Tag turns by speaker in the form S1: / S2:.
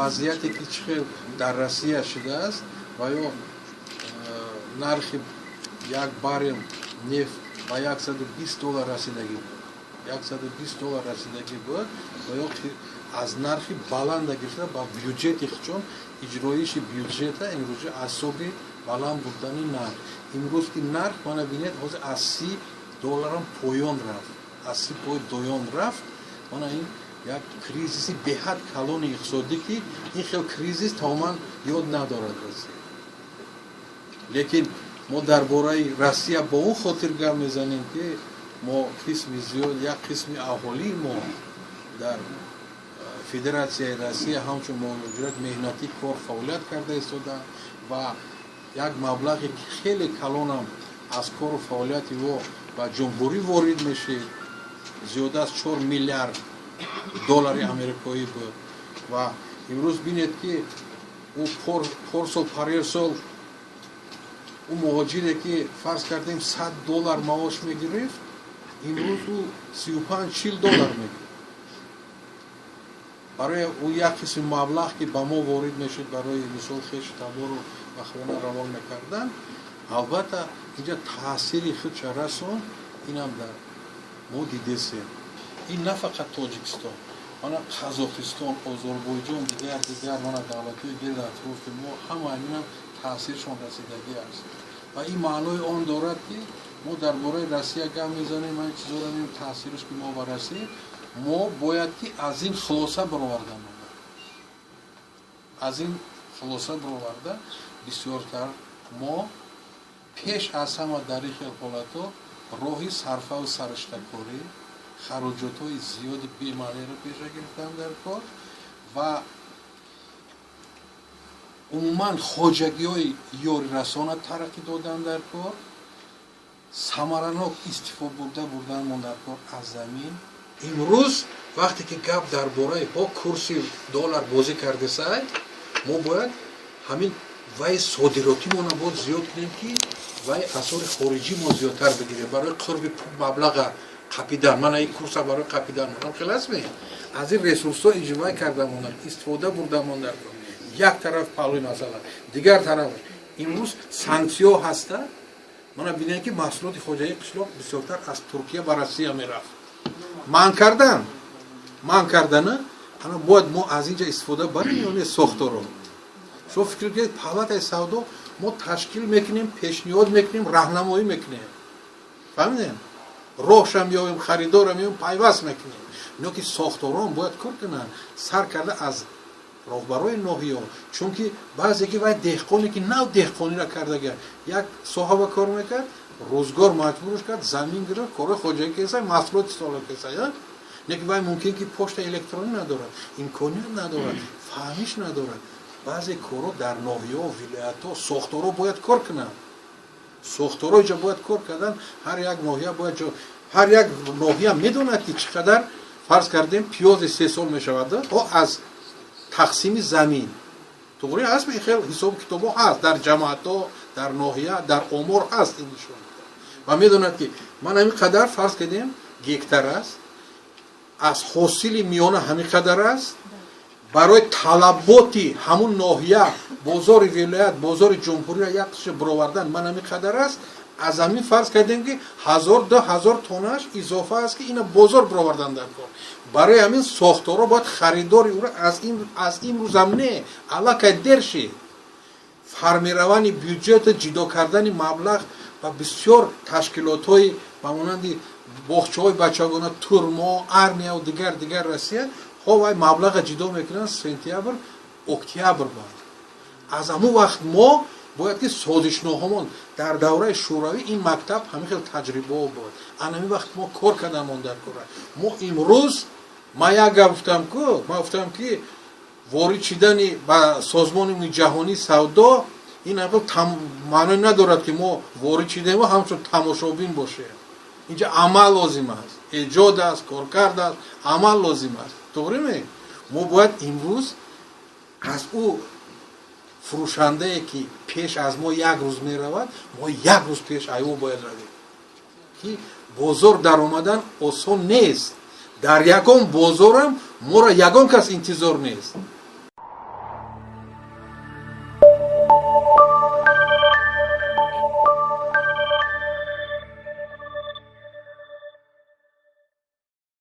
S1: Вазъияте, ки чӣ хел дар Россия шудааст ва ё нархи як баррел нефт ба 120 доллар расидагӣ буд, 120 доллар расидагӣ буд ва ё аз нархи баланда гирифта ба бюҷети худшон, иҷроиши бюҷета имрӯза аз ҳисоби баланд бурдани нарх. Имрӯз ки нарх, мана бинед, ҳозир аз 30 долларам поён рафт, аз 30 поён рафт. Мана ин як кризиси беҳад калони иқтисодӣ, ки ин хел кризис тамоман ёд надорад Россия. Лекин мо дар бораи Россия бо он хотир гап мезанем, ки мо қисми зиёд, як қисми аҳолии мо дар Федератсияи Россия ҳамчун муҳоҷират меҳнатӣ кор фаъолият карда истоданд ва як маблағи хеле калонам аз кору фаъолияти ӯ ба ҷумҳурӣ ворид мешид, зиёда аз 4 миллиард доллари америкоӣ буд. Ва имрӯз бинед, ки ӯ порсол, парерсол ӯ муҳоҷире, ки фарз кардем, 100 доллар маош мегирифт, имрӯз ӯ 35, 40 доллар мегирифт. Барои ӯ як қисми маблағ, ки ба мо ворид мешуд, барои мисол хешу табору ба хона равон мекардан, албатта, инҷа таъсири худша расон. Инам дар мо дидесем. Ин на фақат Тоҷикистон, мана Қазоқистон, Озарбойҷон, дигар дигар, мана давлатҳои гирди атрофи мо, ҳама инам таъсиршон расидагӣ аст. Ва ин маънои он дорад, ки мо дар бораи Россия гап мезанем, ман чизоро мебинем, таъсирш ки мо ба расид, мо бояд ки аз ин хулоса баровардан, аз ин хулоса бароварда, бисёртар мо пеш аз ҳама дар ин хел ҳолатҳо роҳи сарфаву сариштакорӣ, хароҷотҳои зиёди бемаъниро пеша гирифтан дар кор ва умуман хоҷагиҳои ёрирасона тараққӣ додан дар кор, самаранок истифода бурданмон дар кор аз замин. Имрӯз вақте ки гап дар бораи ҳо курси доллар бозӣ кардесай, мо бояд ҳамин вай содиротимона боз зиёд кунем, ки вай асъори хориҷӣ мо зиёдтар бигирем барои қурби маблаға қапидан. Мана ин курса барои қапидан монам хел астме, аз ин ресурсҳо иҷвай карда монад, истифода бурда мондар. Як тараф паҳлӯи масъала, дигар тараф имрӯз санксияҳо ҳаста. Мана бинед, ки маҳсулоти хоҷагии қишлоқ бисёртар аз Туркия ба Россия мерафт, манъ кардан, манъ кардана. Ана бояд мо аз инҷа истифода барем ё не? Сохторо шумо фикр кунед, палатаи савдо мо ташкил мекунем, пешниҳод мекунем, раҳнамоӣ мекунем, фаҳмидем, роҳшам меёбем, харидорам меёбем, пайваст мекунем. Ино ки сохторон бояд кор кунанд, сар карда аз роҳбарои ноҳиё, чунки баъзе ки вай деҳқоне, ки нав деҳқониро кардага, як соҳа ба кор мекард, рӯзгор маҷбурш кард, замин гирифт, корҳои хоҷагӣ кеса, маҳсулоти сола кеса, лекин вай мумкин ки почта электронӣ надорад, имконият надорад, фаҳмиш надорад. Баъзе корҳо дар ноҳияҳо, вилоятҳо сохторҳо бояд кор кунанд. Сохторҳо ҷа бояд кор кардан. Ҳар як ноҳия бояд, ҳар як ноҳия медонад, ки чӣ қадар, фарз кардем, пиёзи 3 сол мешавад о аз тақсими замин. Туғри аст, хел ҳисобу китобҳо ҳаст дар ҷамоатҳо, дар ноҳия, дар омор ҳаст ин нишон ва медонад, ки ман ҳамин қадар, фарз кардем, гектар аст, аз ҳосили миёна ҳамин қадар аст, барои талаботи ҳамун ноҳия, бозори вилоят, бозори ҷумҳурия як қисми баровардан ман ҳамин қадар аст. Аз ҳамин, фарз кардем, ки 1000, 2000 тоннааш изофа аст, ки ина бозор баровардан дар кор. Барои ҳамин сохторҳо бояд харидори ӯро аз имрӯзам не, аллакай дер шид. Формирование бюджета, ҷидо кардани маблағ ба бисёр ташкилотҳои ба монанди боғчаҳои бачагона, турмо, армияву дигар дигар Россия хо вай маблаға ҷидо мекунанд сентябр, октябр ба. Аз ҳамун вақт мо бояд ки созишноҳамон дар давраи Шӯравӣ ин мактаб ҳамин хел таҷрибаҳо буд. Ан ҳамин вақт мо кор кардамон дар кора. Мо имрӯз, ман як гап гуфтам ку, ман гуфтам, ки ворид шидани ба Созмони ҷаҳонии савдо ин маъное надорад, ки мо ворид шидем ҳамчун тамошобин бошем. Инҷа амал лозим аст, эҷод аст, коркард аст, амал лозим аст. Туғри ме? Мо бояд имрӯз аз ӯ фурӯшандае, ки пеш аз мо як рӯз меравад, мо як рӯз пеш ай ӯ бояд равем, ки бозор даромадан осон нест. Дар ягон бозорам моро ягон кас интизор нест.